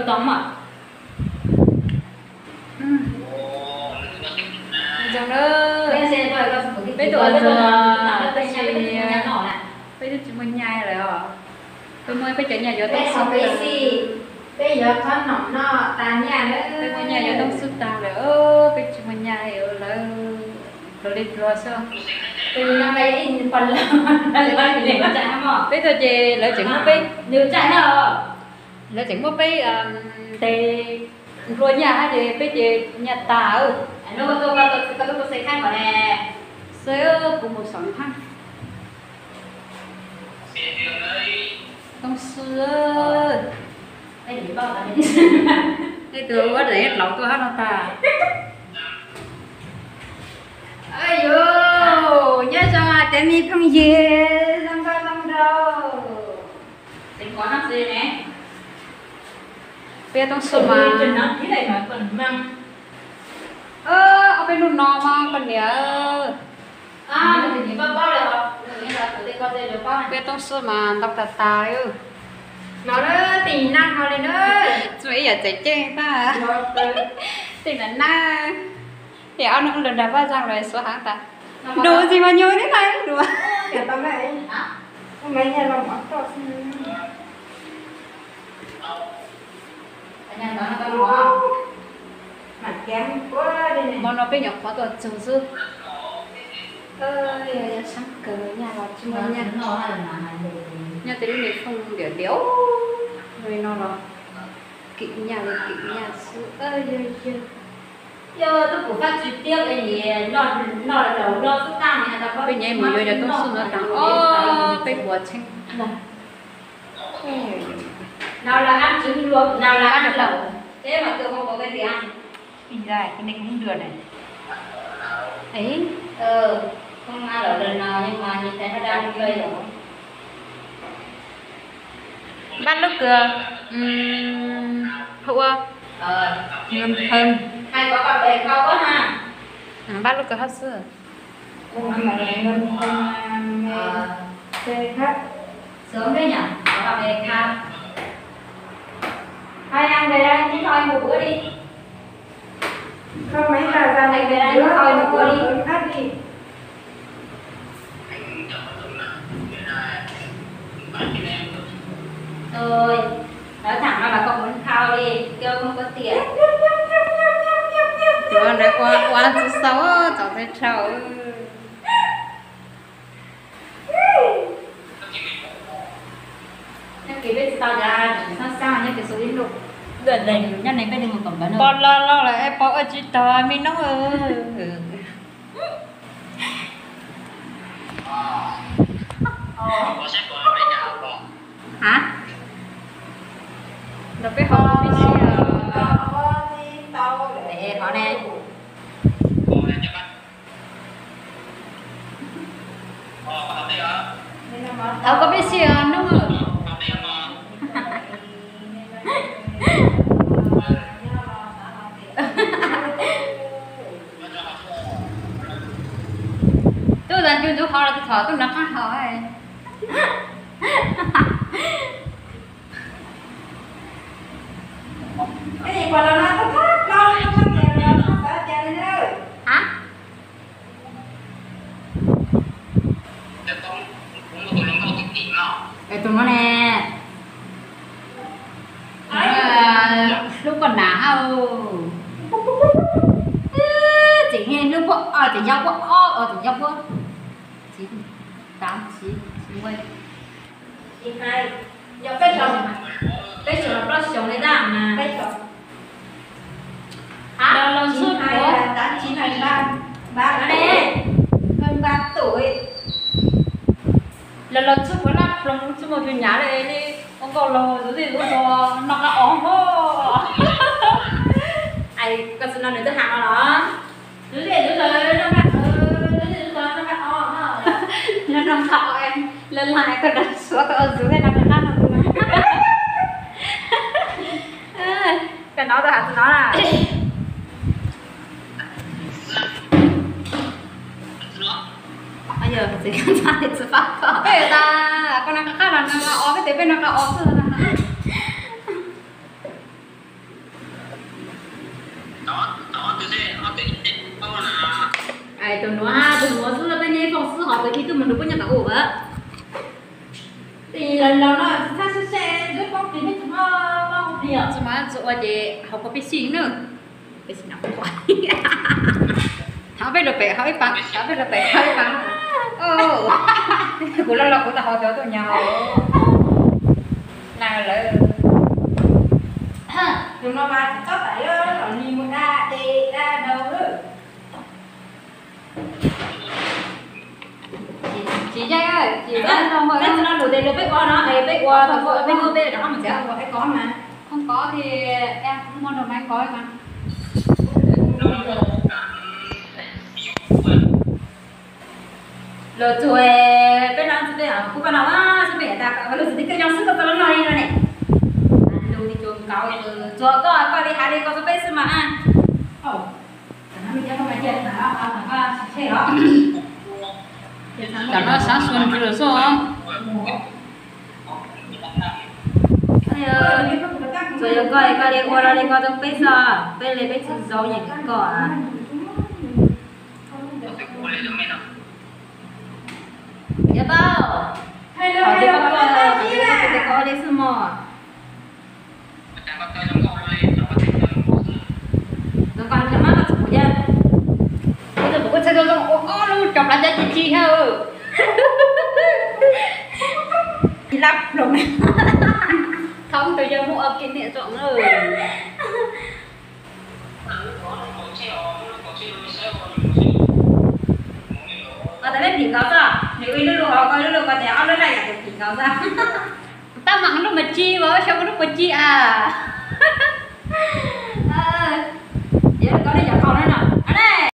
Tau mas. Zoo na. Peb tuaj ua ntxuag, peb, peb twb tsis muaj nyaj lawm os. Peb muaj peb cov nyaj yuav toob xwb tag. Peb yuav qhob noom noj tas nyaj lawm. Peb muaj nyaj yuav toob xwb tag lawm, peb tsis muaj nyaj lawm. Pluag li pluag xwb. Peb tuaj ces lawv tseem muab peb, lawv tseem muab peb ntes nplua nyaj hab ces peb ces nyaj tas. Xwb kuv mus saum nws hab. Toob xwb. Tej tus ua daim laus tuaj hab no tag. Yuav nyob zoo cov me phooj ywg zoo nkauj zoo nraug. Peb toob xwb mas. Ob peb hnub no mas koj niam. Peb toob xwb mas ntau tas tas li. Tsis muaj ib yam txawm ceeb tag. Tej nam nab, ces ob hnub lawm nrag Paj Zaj los xuav heev tas. Nrug tsis mas nyuag tib na nrug. Hmo no peb nyuam qhuav tuaj txug xwb. Yog sab kawg nyaj los tsis muaj nyaj. Nyob tej lub me fooj diam diam li no los kim nyaj li kim nyaj xwb. Yog, yog tub kuv fab tsis tiab es noj, noj los noj xwb tag. Peb nyuam mus yuav cov toob xwb no tas ob peb puas txheeb. Npaj lub kws, hu ua, npaj lub kws hab xwb. Lawv tham no los koj mus nphau li, koj muab koj tiam. Ua txuj xau txaus ntshai dhau. Nyob kis peb tsis tau cas, tsis xab xab nyob kis xu ib nus. Nyob ne peb li mus kom npawv no. Pog los los lawm es pog ua tsis tau me noob. Ha? Los peb hov peb si. Hov ne. Tau koj peb si noob. Tub tas ncu ntxuv hov los txhom tub nov qab hov. Ha? Es tus no ne, hlub koj nas hab. Tseem hlub puab, tseem nco puab, tseem nco puab. Txiv, tav txiv, txiv nqaij. Yog peb xyoos, peb xyoos los plaub xyoos li na. Peb xyoos. Los los txhub puav. Los los txhub puav laj ploog txhub muaj tus nyav li, li ua nkauj laug tus tij tus noj qab os hos. Koj tsis no nws twb has no los. Tus tij tus noj qab os, tus tij tus noj qab os, lawv laig koj dag suav koj ua tus tij noj qab no. Koj no tau has tus no na. Peb tas koj noj qab qab los noj qab os, peb tes peb noj qab os xwb na. Tus nuav, tus nuav xwb, peb neb foom xwb hov tus ib tug mus nrug puab nyob tom ua. Tes laus laus no txhaj sib seb, peb poob plig peb tsis muaj poob plig os. Tsis muaj tsis ua ces haus kua peb xij na. Peb xij na. Haus peb lug pem haus ib pav, haus peb lug pem haus ib pav. Kuv loj loj kuv tau haus cov tuaj nyag haus. Nag lawm. Tus no mas tsis txhob tawm los nig mus da dej da daug. Tsis yeej, tsis yeej no lus tes lus peb ua no es peb ua tau peb ua peb rov qab mus txiav ua peb kov mas. Koj kov ces muaj nrog Maiv kov mas. Lus txug peb no txug peb kuv koj no xwb peb tas lus txug tes koj zoo xwb koj tau lub no li no ne. Lus tes tsuas nkaus txug koj koj li hais li koj txug peb xwb mas. Tam no sab sua ntws lawm xwb. Tsuas yog koj li koj li ua los li koj tau peb xwb, peb li peb tsis zoo yeej koj. Yog tau, qhov twg koj tuaj, qhov twg koj tuaj tes koj ua li xwb mog. Zoo koj tseem mab koj txog kuv yawg. Kuv txog kuv txhais tau zoo ua ob lub cov plav cab ci ci hab. Ci lab ploog. Thoob tus yawg muab ua kis niam tsoom lawm. Os, tas peb phim nkaus xwb, nws ua ib lub lug hauv, koj ib lub lug, koj tias ob lub laj yam tus phim nkaus xwb. Tab mam lub mas ci, xyov koj lub puas ci as. Yog koj lub yam qau na no.